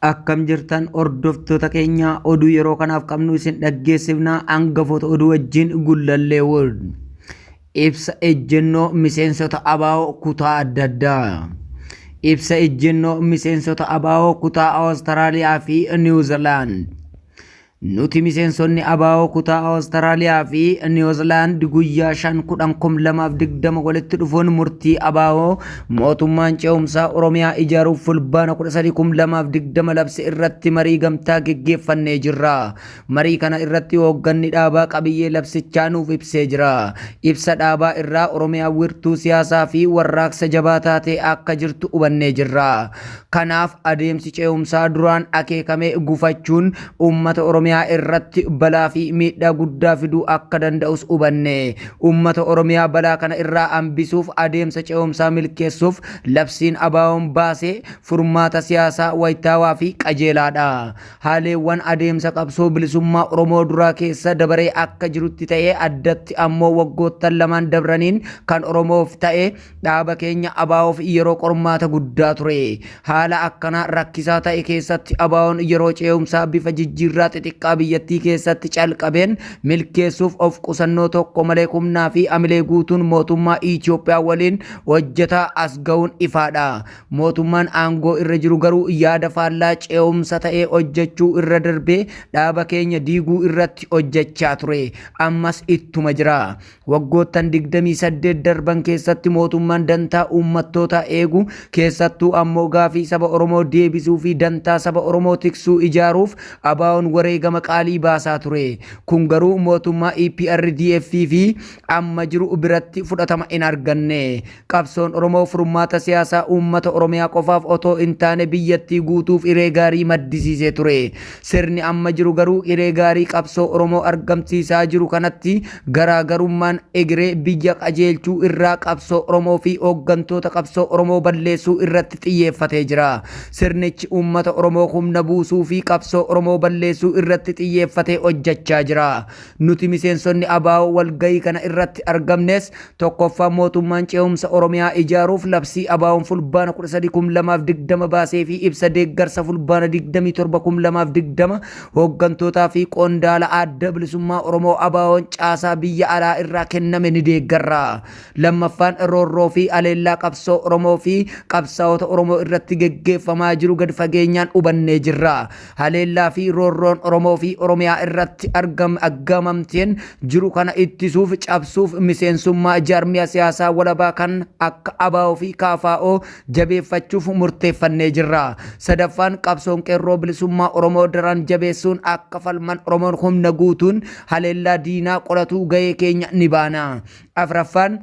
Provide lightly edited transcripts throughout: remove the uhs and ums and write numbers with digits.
Akkam jirtan hordoftoota keenya, oduu yeroo kanaaf qabnu isin dhaggeessifna. Hangafoota oduu wajjin Gullallee World. Ibsa ejjennoo miseensota ABO kutaa adda addaa. Ibsa ejjennoo miseensota ABO kutaa Awustiraaliyaa fi Niwuzilaand. Nuti miseensonni ABO kutaa Awustiraaliyaa fi Niwuzilaand guyyaa 5/10/2020 walitti dhufuun murtii ABO mootummaan ce'umsaa Oromiyaa ijaaruuf Fulbaana 13/2020 labse irratti marii gamtaa geggeeffannee jirra. Marii kana irratti hoogganni dhaabaa qabiyyee labsichaa nuuf ibsee jira. Ibsa dhaabaa irraa Oromiyaa wirtuu siyaasaa fi warraaqsa jabaa taatee akka jirtu hubannee jirra. Kanaaf adeemsi ce'umsaa duraan akeekame gufachuun uummata Oromiyaa irratti balaa fi miidhaa guddaa fiduu akka danda'us hubanne. Uummata Oromiyaa balaa kana irraa hambisuuf, adeemsa ce'umsaa milkeessuuf labsiin ABO'n baase furmaata siyaasaa wayitaawaa fi qajeelaadha. Haaleewwan adeemsa qabsoo bilisummaa Oromoo duraa keessa dabaree akka jirutti ta'ee, addatti ammoo waggoottan lamaan dabraniin kan Oromoof ta'e dhaaba keenya ABOf yeroo qormaata guddaa ture. Haala akkanaa rakkisaa ta'e keessatti ABO'n yeroo ce'umsaa bifa jijjiirraa xixiqqaa biyyattii keessatti calqabeen milkeessuuf of qusannoo tokko malee humnaa fi amilee guutuun mootummaa Itoophiyaa waliin hojjetaa as ga'uun ifaadha. Mootummaan aangoo irra jiru garuu yaada faallaa ce'umsa ta'ee hojjechuu irra darbee dhaaba keenya diiguu irratti hojjechaa ture. Ammas ittuma jira. Waggoottan 28 darban keessatti mootummaan dantaa uummattootaa eegu, keessattuu ammoo gaafii saba Oromoo deebisuu fi dantaa saba Oromoo tiksuu ijaaruuf ABO'n wareegama qaalii baasaa ture. Kun garuu mootummaa EPRDF fi amma jiru biratti fudhatama hin arganne. Qabsoon Oromoo furmaata siyaasaa uummata Oromiyaa qofaaf otoo hin taane biyyattii guutuuf hiree gaarii maddisiisee ture. Sirni amma jiru garuu hiree gaarii qabsoo Oromoo argamsiisaa jiru kanatti garaagarummaan egeree biyya qajeelchuu irraa qabsoo Oromoo fi hooggantoota qabsoo Oromoo balleessuu irratti xiyyeeffatee jira. Sirnichi uummata Oromoo humna buusuu fi qabsoo Oromoo balleessuu irratti xiyyeeffatee hojjechaa jira. Nuti miseensonni ABO walgahii kana irratti argamnes, tokkoffaa, mootummaan ce'umsa Oromiyaa ijaaruuf labsii ABO'n Fulbaana 13/2020 baasee fi ibsa deeggarsa Fulbaana 27/2020 hooggantootaa fi qondaala Adda Bilisummaa Oromoo ABO'n caasaa biyya alaa irraa kenname ni deeggarra. Lammaffaan, roorroo fi haleellaa qabsoo Oromoo fi qabsaa'ota Oromoo irratti geggeeffamaa jiru gad fageenyaan hubannee jirra. Haleellaa fi roorroon Oromoo fi Oromiyaa irratti argam aggaamamteen jiru kana ittisuuf, cabsuuf miseensummaa jaarmiyaa siyaasaa walabaa kan akka ABO fi KFO jabeeffachuuf murteeffannee jirra. Sadaffaan, qabsoon qeerroo bilisummaa Oromoo daran jabeessuun akka falman Oromoon humna guutuun haleellaa diinaa qolatuu gahee keenya ni baana. Afraffaan,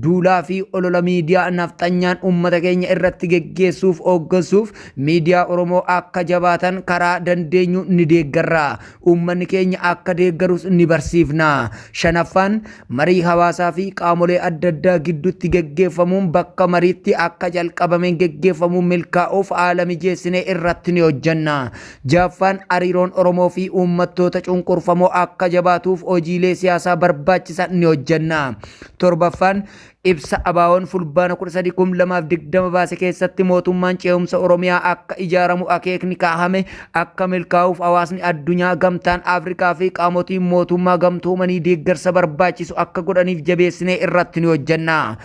duulaa fi olola miidiyaa nafxanyaan uummata keenya irratti geggeessuuf hooggansuuf miidiyaa Oromoo akka jabaatan karaa dandeenyu ni deeggarra. Uummanni keenya akka deeggarus ni barsiifna. Shanaffaan, marii hawaasaa fi qaamolee adda addaa gidduutti geggeeffamuun bakka mariitti akka jalqabameen geggeeffamuun milkaa'uuf haala mijeessinee irratti ni hojjenna. Jahaffaan, hariiroon Oromoo fi uummattoota cunqurfamoo akka jabaatuuf hojiilee siyaasaa barbaachisan ni hojjenna. Torbaffaan, ibsa ABO'n Fulbaana 13/2020 baase keessatti mootummaan ce'umsa Oromiyaa akka ijaaramu akeekni kaahame akka milkaa'uuf hawaasni addunyaa, Gamtaan Afrikaa fi qaamotiin mootummaa gamtoomanii deeggarsa barbaachisu akka godhaniif jabeessinee irratti ni hojjenna.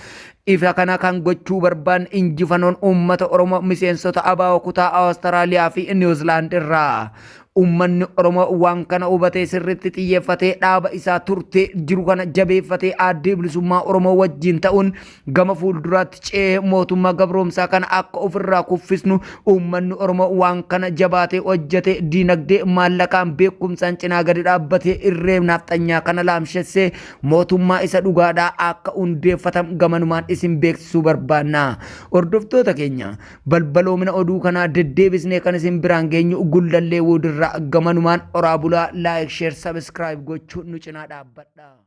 Ifa kana kan gochuu barbaanne injifanoon uummata Oromoo miseensota ABO kutaa Awustiraaliyaa fi Niwuzilaand irraa. Uummanni Oromoo waan kana hubatee, sirriitti xiyyeeffatee, dhaaba isaa turtee jiru kana jabeeffatee, Adda Bilisummaa Oromoo wajjin ta'uun gama fuulduraatti ce'ee mootummaa gabroomsaa kana akka ofirraa kuffisnu, uummanni Oromoo waan kana jabaatee hojjetee, diinagdee, maallaqaan, beekumsaan cinaa gadi dhaabbatee irree nafxanyaa kana laamshessee mootummaa isa dhugaadhaa akka hundeeffatan gamanumaan isin beeksisuu barbaanna. Hordoftoota keenya, balbaloomina oduu kanaa deddeebisnee kan isin biraan geenyu Gullallee Wuudirraa. Gamanumaan oraa bulaa, like, share, subscribe gochuun nu cinaa dhaabbadha.